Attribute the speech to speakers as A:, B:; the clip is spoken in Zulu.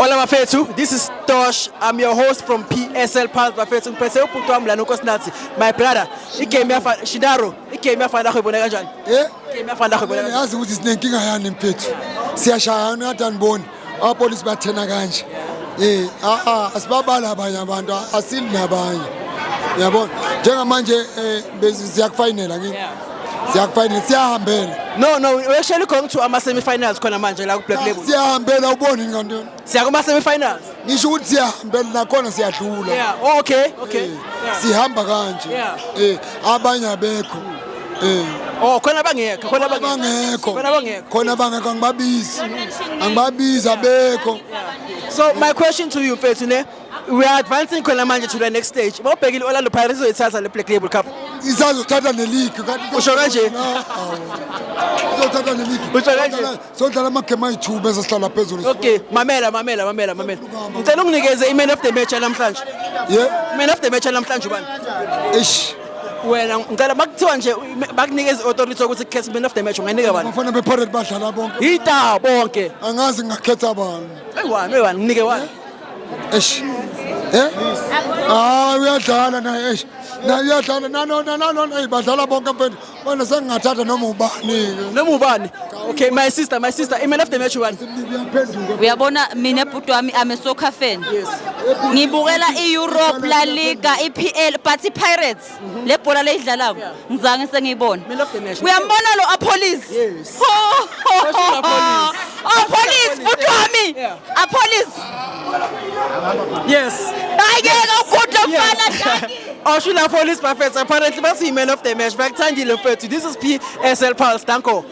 A: Hola bafethu, this is Tosh. I'm your host from PSL Pulse bafethu. Ngiphethe ubhuti wami lana uNkosinathi. My brother, igame yafa Shindaro, igame yafana lakho ibona kanjani?
B: Eh?
A: Igame yafana lakho ibona kanjani?
B: Yazi ukuthi sinenkinga yani mfethu. Siyashayana ngathi aniboni. Abapolisi bathena kanje. Eh, a a asibabala abanye abantu, asili nabanye. Yabona? Njengamanje bezi siyakufinela ngini. Siyakufinela, siyahambela.
A: No, we're actually going to ama semi-finals khona manje la ku Black Label.
B: Siyahambela ubone ngantoni.
A: Siya kuma semi-finals.
B: Ngisho ukuthi siyahambela nakhona siyadlula.
A: Yeah, oh, okay.
B: Sihamba kanje. Abanye abekho.
A: Oh, khona bangekho, khona bangekho.
B: Bangekho.
A: Khona bangekho.
B: Khona bangekho angibabizi. Angibabizi abekho.
A: So my question to you mfethu ne, we are advancing khona manje to the next stage. Bawubhekile Orlando Pirates izoyithatha le Black Label Cup.
B: Isazothatha ne-league kanti
A: Usho kanje?
B: Izothatha ne-league.
A: Usho kanje?
B: Sodlala amagame ayi-2 bese sihlala phezulu.
A: Okay, mamela, mamela, mamela, mamela. Ngicela unginikeze i-man of the match namhlanje.
B: Yeah.
A: Man of the match namhlanje ubani?
B: Eish.
A: Wena ngicela makuthiwa nje bakunikeze i-authority ukuthi kukhethe man of the match unganika bani?
B: Bafana be-Pirate badlala bonke.
A: Ita bonke.
B: Angazi ngingakhetha bani.
A: Eyi-one, eyi-one, nginike one.
B: Eish. Eh? Ah, uyadlala naye eish. Naye uyadlala nano nano nano badlala bonke mfethu. Wena sengingathatha noma ubani.
A: Noma ubani? Okay, my sister, i-man of the match ubani?
B: Uyaphenduka.
C: Uyabona mina bhuti wami, I'm a soccer fan.
A: Yes.
C: Ngibukela i-Europe, La Liga, i-PL, but i-Pirates le bhola leyidlalako ngizange sengiyibona.
A: Man of the match.
C: Uyambona lo Appollis?
A: Yes.
C: Ho, ho, ho, ho.
A: Appollis.
C: Appollis bhuti wami. Appollis.
A: Yes.
C: Hayi ke ugood lo mfana daki.
A: Oswin Appollis bafethu apparently bathi man of the match. Bakuthandile mfethu. This is PSL Pulse. Danko.